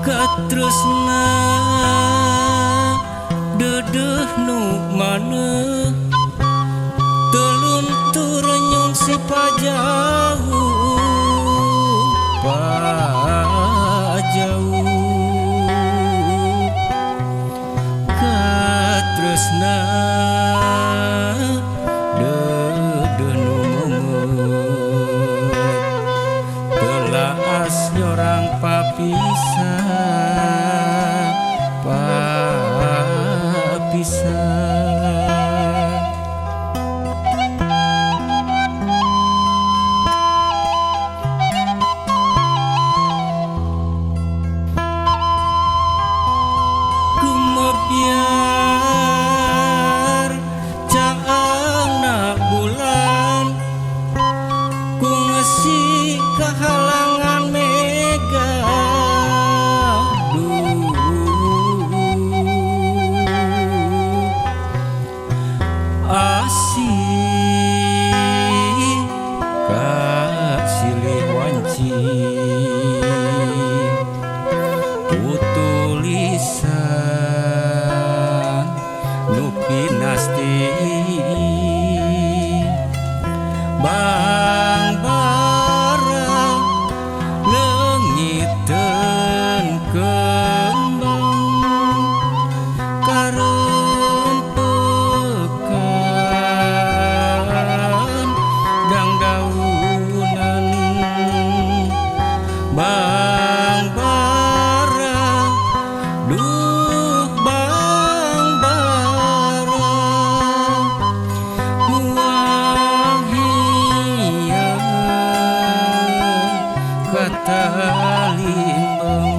Katresna dedeh nu maneuh teluntur nyungsi pajauh pajauh. Katresna dedeh nu meumeuh telaas nyorang papisah papisah. Gumebyar caangna bulan ku ngesi kahalangan mega. Asih ka silih wanci tutulisan nu pinasti bang bara leungiteun kembang karempekan dangdaunan bang bara duh bang bara buang hiang katalimbang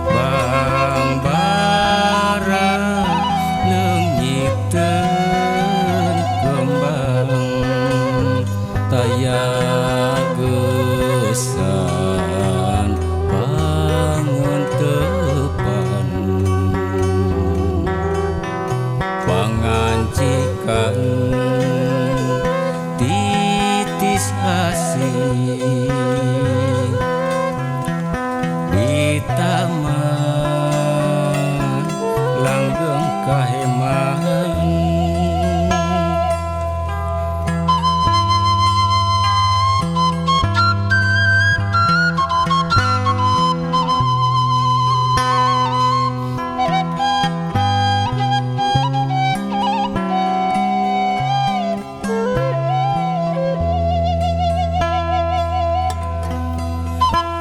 bang bara leungiteun kembang taya gesan pangentepan pangancikan titis asih di taman langgeng kaheman.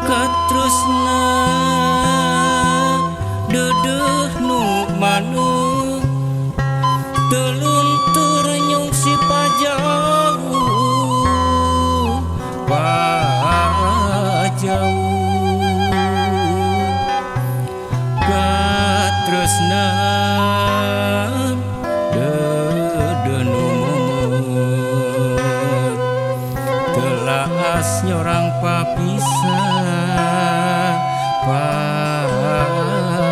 Katresna dedeh nu maneuh teluntur nyungsi pajauh pajauh. Katresna dedeh nu meumeuh telaas nyorang papisah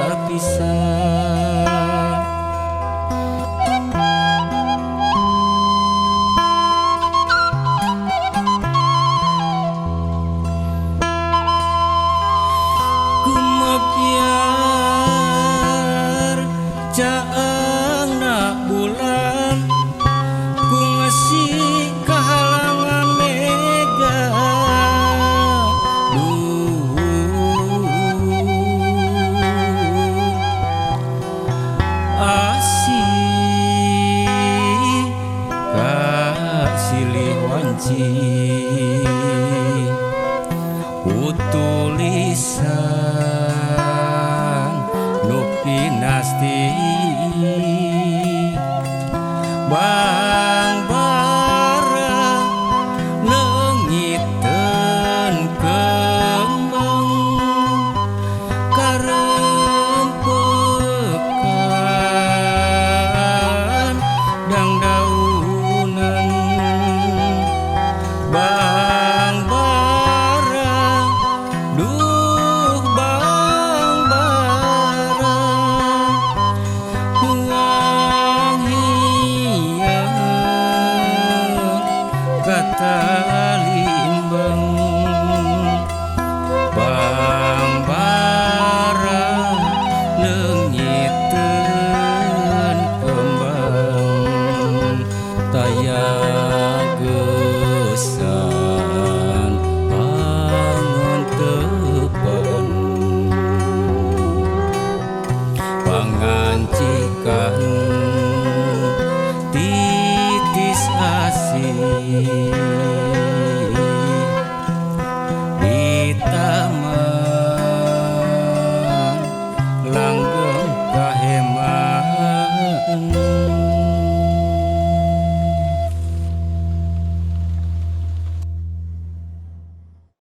papisah. Gumebyar caangna bulan ku ngesi kahalangan mega. Asih ka silih wanci tulisan.